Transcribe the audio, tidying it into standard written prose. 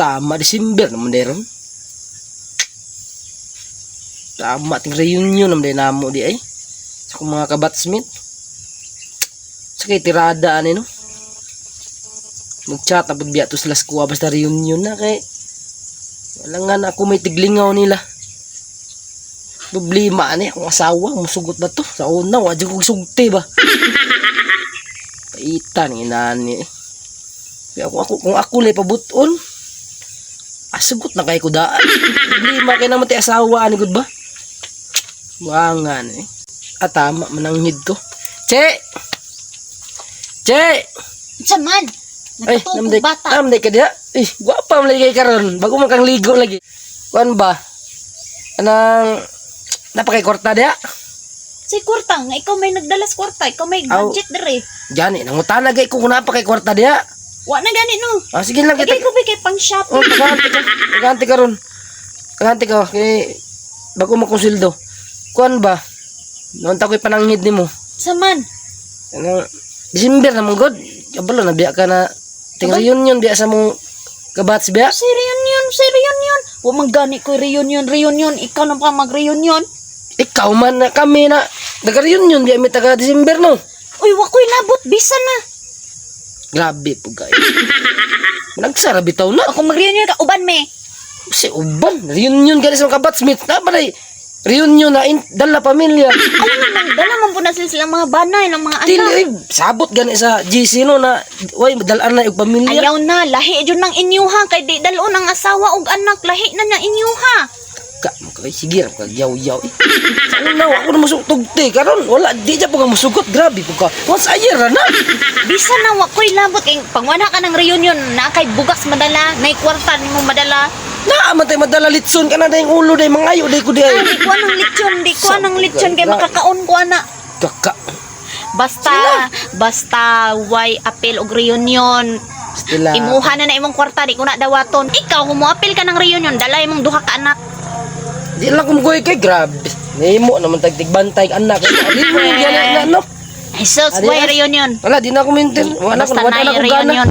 Tama, December naman deron. Tama, ting reunion naman din namo di ay. Sa akong mga kabatsmith. Sa kay tirada ani no. Mag-chat abot biya to sila sa kuha basta reunion na kay wala nga na ako may tiglingaw nila. Problema ani akong asawa musugot na to sa una wa jud kog sugti ba. Paitan ni inani eh. Kaya kung ako lay pabuton, asugot na kay ko daan. Problema kay naman ti asawa ani gud ba? Buangan eh. Ah, tama, mananghid ko. Che! Che! Unsa man? Ay, Nagkatugog namday, bata. namday ka diha. Eh, gwapa man lagi kay karon. Bago man kang ligo lagi. Kuan ba? Anang napakay kwarta diha? Si kwarta nga ikaw may nagdala sa kwarta, ikaw may Aw. budget dire. Gani, nangutana gay ko kung napakay kwarta diha. Wa na gani no. Ah, sige lang kita. Agay ko ba kay pang shopping? Oh, tagaante ka. Tagaante ka ron. Tagaante ka kay bago mo kong sweldo. Kuan ba? Noon ta ko'y pananghid nimo. Sa man? Ano, December naman god. Kabalo na biya ka na ting reunion biya sa mong kabats biya. Si reunion, si reunion. Wa man gani ko reunion, reunion. Ikaw na pa mag reunion. Ikaw man na kami na naga-reunion biya mi taga December no. Uy, wa ko'y labot bisa na. Grabe po guys. Nagsara bitaw na. Ako mag-reunion ka uban me. Si uban reunion gani sa mga kabatsmith na ba reunion na in, dala pamilya. Alam naman, dala man po na sila silang mga banay ng mga anak. Dili eh, sabot gani sa GC no na way dalaan na yung pamilya. Ayaw na, lahi jud nang inyuha kay di dalon ang asawa ug anak, lahi na niya inyuha. Ka mo kay sige ra ka yaw-yaw. Eh. Sa una ako na musugtog te karon wala di ja po ka musugot grabe po ka. Once a year ra na. Bisa na wa ko'y labot kay pangwana ka ng reunion na kay bugas madala, nay kwarta nimo madala. Naa man tay madala litson ka na dayong ulo day mangayo day ko di Ay, ay. di ko anang lechon, di ko anang lechon kay makakaon ko ana. Kaka. Basta, basta why appeal og reunion. Stila. Imuha na na imong kwarta, di ko na dawaton. Ikaw kung mo-appeal ka ng reunion, dala imong duha ka anak. Di lang kumgoy kay grabe. Nimo naman tagtigbantay anak. Di mo yan na no. Jesus, Adios. why reunion? Wala di na ako maintain. Wala Basta ko wala na na ko gana. reunion.